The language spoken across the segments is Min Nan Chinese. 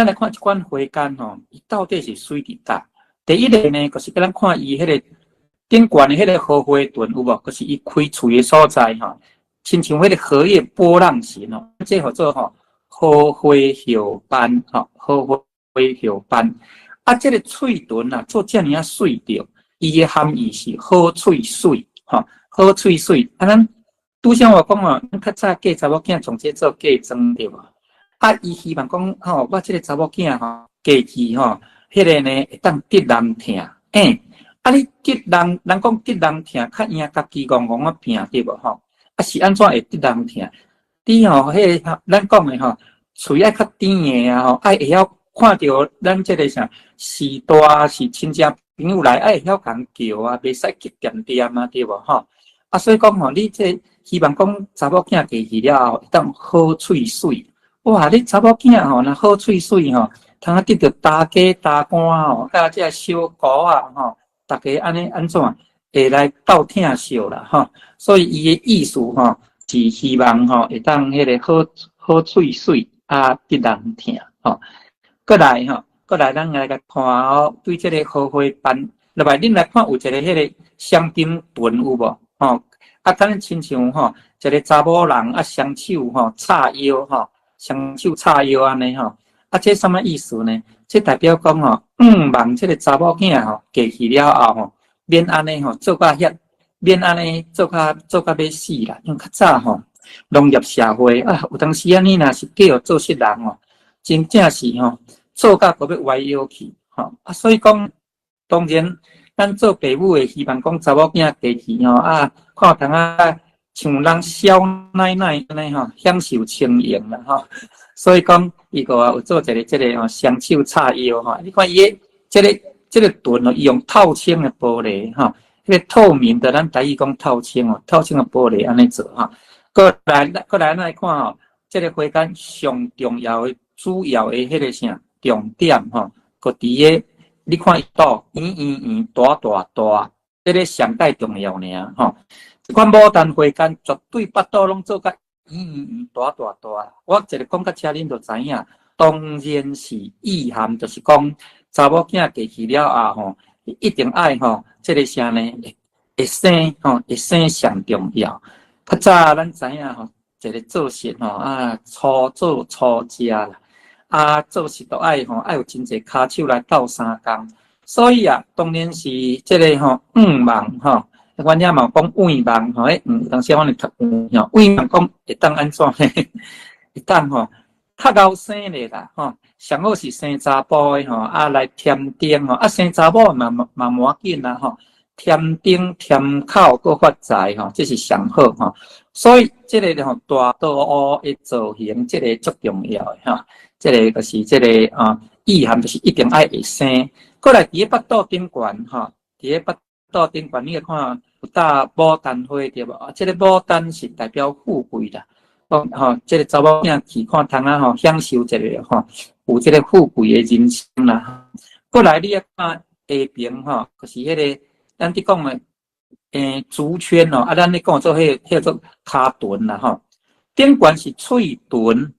咱來看這款花矸吼，伊到底是媠佇佗？第一个呢，就是叫咱看伊彼个頂懸的彼个荷花唇有無？就是伊開喙的所在吼，親像彼个荷葉波浪形哦，這號做吼荷花葉瓣吼，荷花葉瓣。啊，這个喙唇啊，做遮爾仔媠著，伊的含義是好喙媠吼，好喙媠。啊，咱拄才我講哦，咱較早嫁查某囝從這做嫁妝對無？啊，伊希望講吼，我這个查某囝吼嫁去吼，彼个呢會當得人疼，啊，你得人，人講得人疼，較贏家己戇戇仔拼對無吼？啊，是按怎會得人疼？你吼，彼个咱講的吼，喙愛較甜的啊吼，愛會曉看著咱這个啥序大是親戚朋友來，愛會曉共叫啊，袂使激恬恬啊，對無吼？啊，所以講吼，你這希望講查某囝嫁去了後，會當好喙媠。哇！你查某囝吼，若好喙媠吼，通啊得著大家大官吼，佮這个小姑仔吼，逐家按呢按怎會來鬥疼惜啦吼。所以伊的意思吼，是希望吼會當彼个好好喙媠啊，得人疼吼。過來吼，過來咱來共看哦，對這个荷花瓣，落來恁來看有一个彼个雙頂唇有無？吼，啊，敢若親像吼，一个查某人啊，雙手吼叉腰吼。雙手叉腰按呢吼，啊，這啥物意思呢？這代表講吼，望這个查某囝吼嫁去了後吼，免按呢吼做甲遐，免按呢做甲欲死啦。因為較早吼，農業社會啊，有當時啊，你若是嫁予做穡人吼，真正是吼做甲閣欲歪腰去吼。啊，所以講，當然咱做爸母的希望講查某囝嫁去吼啊，看通啊。像人少奶奶按呢吼，享受清榮啦吼，所以講伊個有做一个這个吼雙手叉腰吼，你看伊的這个這个唇哦，伊用透清的玻璃吼，彼个透明的，咱台語講透清哦，透清的玻璃按呢做吼。過來，過來，咱來看吼，這个花矸上重要的、主要的彼個啥重點吼，閣佇个你看伊肚圓圓圓大大大，這个上蓋重要爾吼。這款牡丹花矸絕對腹肚攏做甲圓圓圓大大大。我一个講到遮，恁就知影，當然是意涵，就是講查某囝嫁去了後吼，一定愛吼，這个啥呢？會生吼，會生上重要。較早咱知影吼，一个做穡吼啊，粗做粗食啦，啊，做穡都愛吼，愛有真濟跤手來鬥相共。所以啊，當然是這个吼，向望吼。阮遐嘛有講願望吼，欸，有當時阮會讀吼，願望講會當按怎？會當吼較𠢕生咧啦吼，上好是生查埔的吼，啊來添丁吼，啊生查某嘛嘛無要緊啦吼，添丁添口閣發財吼，這是上好吼。所以這个吼大肚烏的造型，這个足重要的吼，這个就是這个啊意涵，就是一定愛會生。過來佇个腹肚頂懸吼，佇个腹肚頂懸，你會看有搭牡丹花對無？啊，這个牡丹是代表富貴啦。講吼，這个查某囝去看通啊吼，享受一个吼，有這个富貴的人生啦。過來你愛看下爿吼，就是彼个咱佇講的竹圈哦，啊，咱咧講做彼个彼做跤脣啦吼。頂懸是喙唇，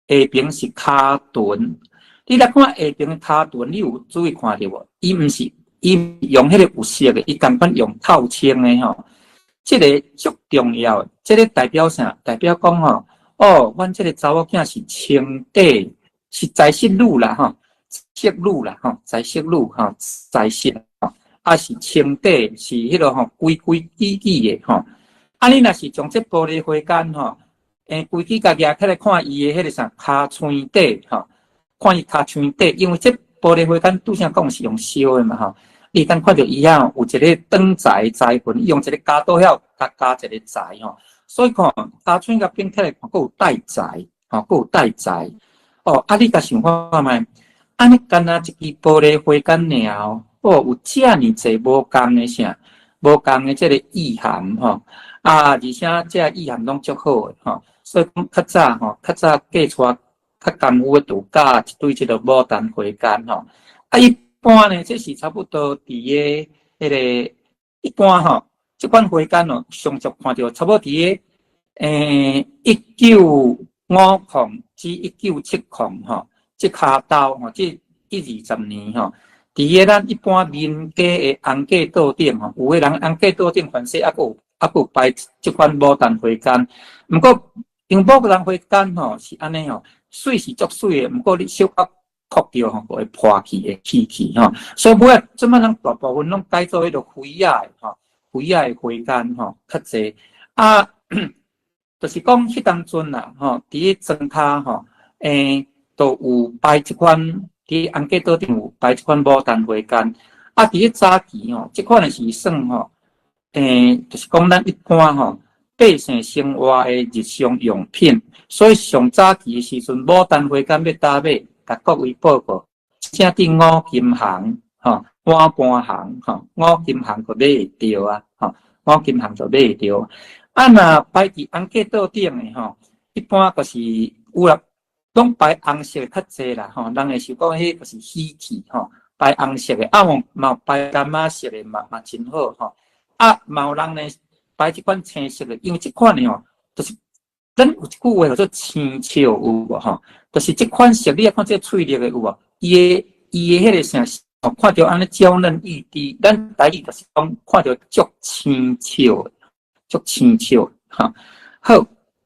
下爿是跤脣。你來看下爿的跤脣，你有注意看著無？伊毋是伊用彼个有色的，伊仝款用透清的吼。這个足重要，這个代表啥？代表講吼，哦，阮這个查某囝是清底，是在室女啦吼，室女啦吼，在室女吼，在室吼，啊是清底，是彼个吼規規矩矩的吼。啊，你若是將這玻璃花矸吼，規矩共舉起來看伊的彼个啥跤脣底吼，看伊跤脣底，因為這玻璃花矸拄才講是用燒的嘛吼。你會當看著伊遐有一个長財財運，伊用一个鉸刀遐共加一个財吼，所以看跤脣共反起來看，閣有帶財吼，閣有帶財哦。啊，你共想看覓？按呢干焦一支玻璃花矸爾哦，有遮爾濟無仝的啥，無仝的這个意涵吼。啊，而且這个意涵攏足好的吼，所以講較早吼，較早嫁娶較艱苦的，就咬一對這个牡丹花矸吼。啊，一般呢，這是差不多佇个彼个一般吼，這款花矸哦，上俗看著差不多佇个1950至1970吼，這跤兜吼，這一二十年吼，佇個咱一般民家的紅果桌頂吼，有的人紅果桌頂凡勢猶閣有擺這款牡丹花矸。毋過因為牡丹花矸吼是按呢吼，媠是足媠的，毋過你小可磕著吼，就會破去會起去吼。所以尾仔這擺咱大部分攏改做彼個花仔的吼，花仔的花矸吼較濟。啊，就是講彼當陣啦吼，佇個莊跤吼，都有擺這款，佇紅果桌頂有擺這款牡丹花矸。啊，佇個早期吼，這款的是算吼，就是講咱一般吼，百姓生活的日常用品。所以上早期的時陣，牡丹花矸欲佗買，共各位報告，請佇五金行吼，碗盤行吼，五金行就買會著啊，吼，五金行就買會著。啊，若擺佇紅果桌頂的吼，一般就是有啦，攏擺紅色的較濟啦，吼，人會想講彼就是喜氣吼，擺紅色的，啊，嘛有擺柑仔色的嘛嘛真好吼。啊，嘛有人呢擺這款青色的，因為這款的吼，就是咱有一句話叫做青笑有無吼？就是這款色，你愛看這翠綠的有無？伊的彼个啥，看著按呢嬌嫩欲滴，咱台語就是講看著足青笑，足青笑吼。好，